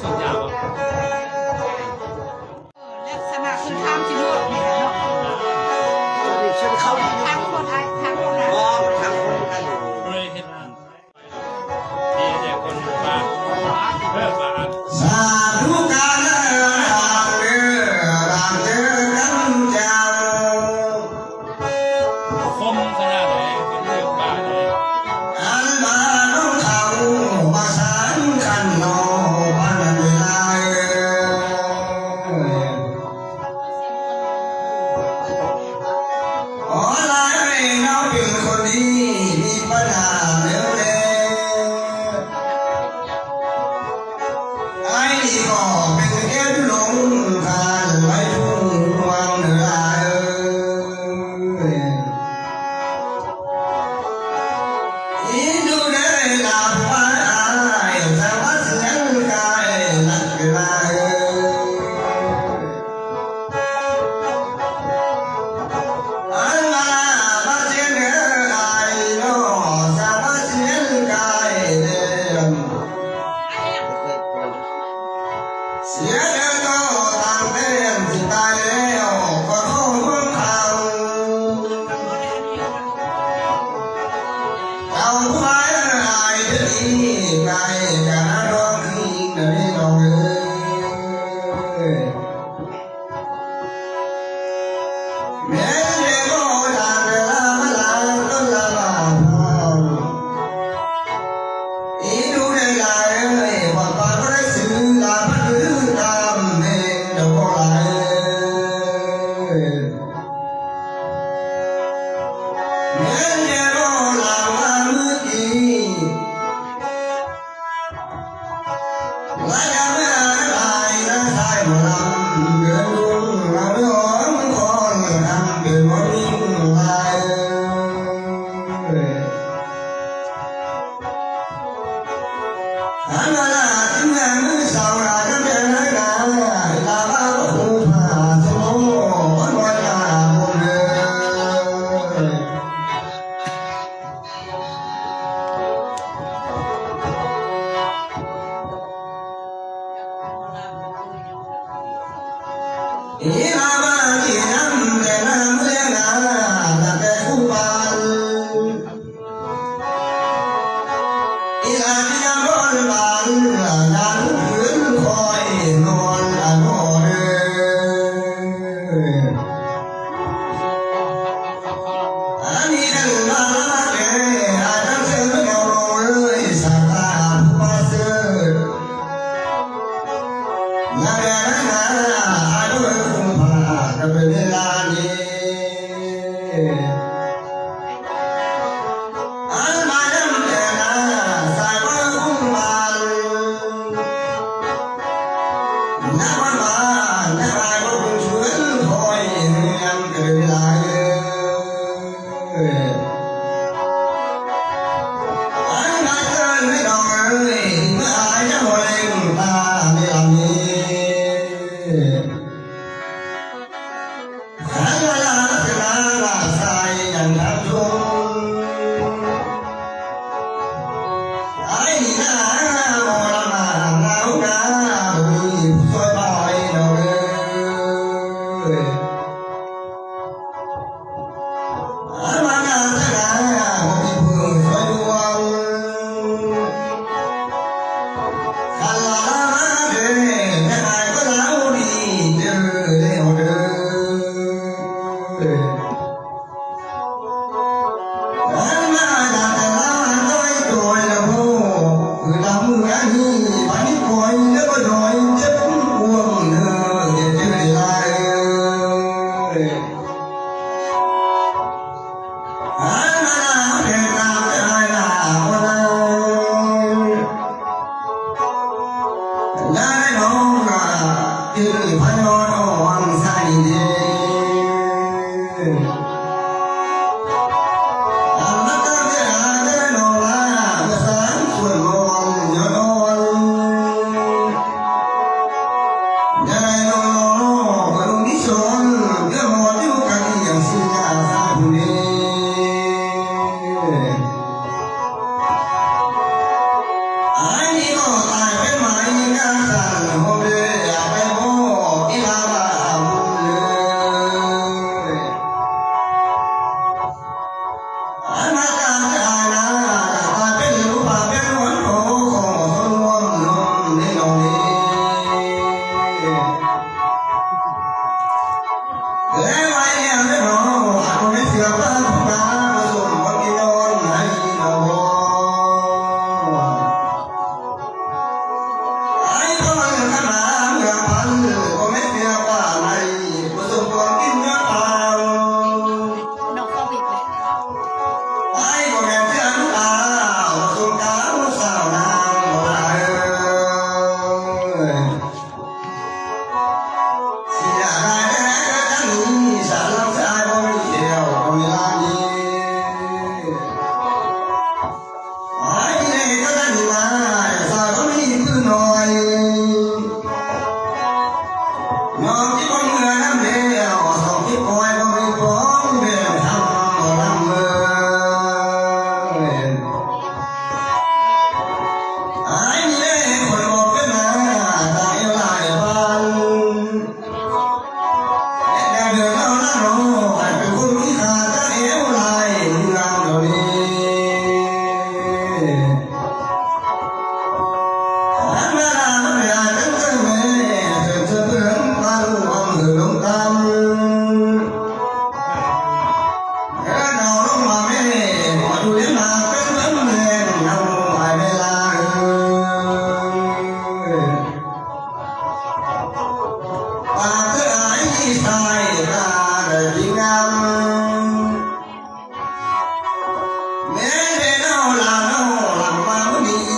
ສົນຍາບໍ່? ລັກສະນະຄືທາງຊິໂນດນີ້ແຫຼະເນາະ. ທາງຄົນອາຍ ທາງຄົນອາຍ ບໍ່ໄດ້ເຮັດອັນ ມີແຕ່ຄົນບ້ານ ເອີ ບ້ານ ສາທຸການະ ເດີ ຫຼານເຈີກັນເຈົ້າ. ຄົມຂະໜາດໃດ ຄົນເລືອກບ້ານໃດ ອັນມານຳເຂົາ ມາສານກັນເນາະ ບ້ານນັ້ນເວລາເອີ.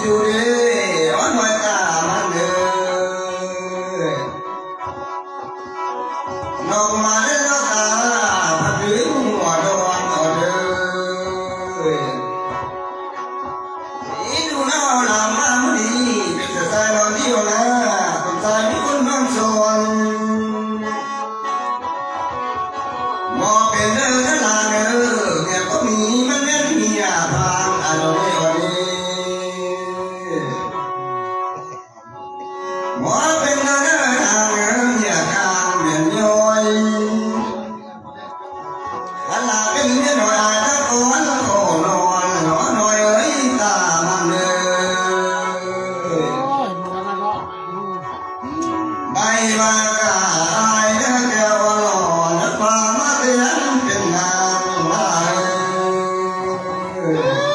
ຢູ່ເດ້ ອ້ອນນ້ອຍຕາມັນເດີ ນ້ອງມາເດີນ້ອງຕາ ພັດຢູ່ຫົວດອນເອົາເດີ ອີດູນາວລາມມາມື້ນີ້ ເປັນຊາຍນອນດຽວນາ ຄົນຊາຍມີຄົນນອນສອນ ບໍ່ເປັນເດີນາລາເດີ ເມຍກໍມີ ມັນແມ່ນເມຍພານ ອາໂນເນໂອເນ ບໍ່ເປັນເດີນາລາເດີ ເມຍກາງແມ່ນຍ້ອຍ ຄັນລາເປັນເມຍນ້ອຍ ອາຍຕະກອນຂໍນອນ ໜໍນ້ອຍເອີຍ ຕາມັນເດີ ໄດ້ວ່າກະອາຍເດີແກ້ວຫຼອນ ພາມາແຕ່ງເປັນນາງລາເອີຍ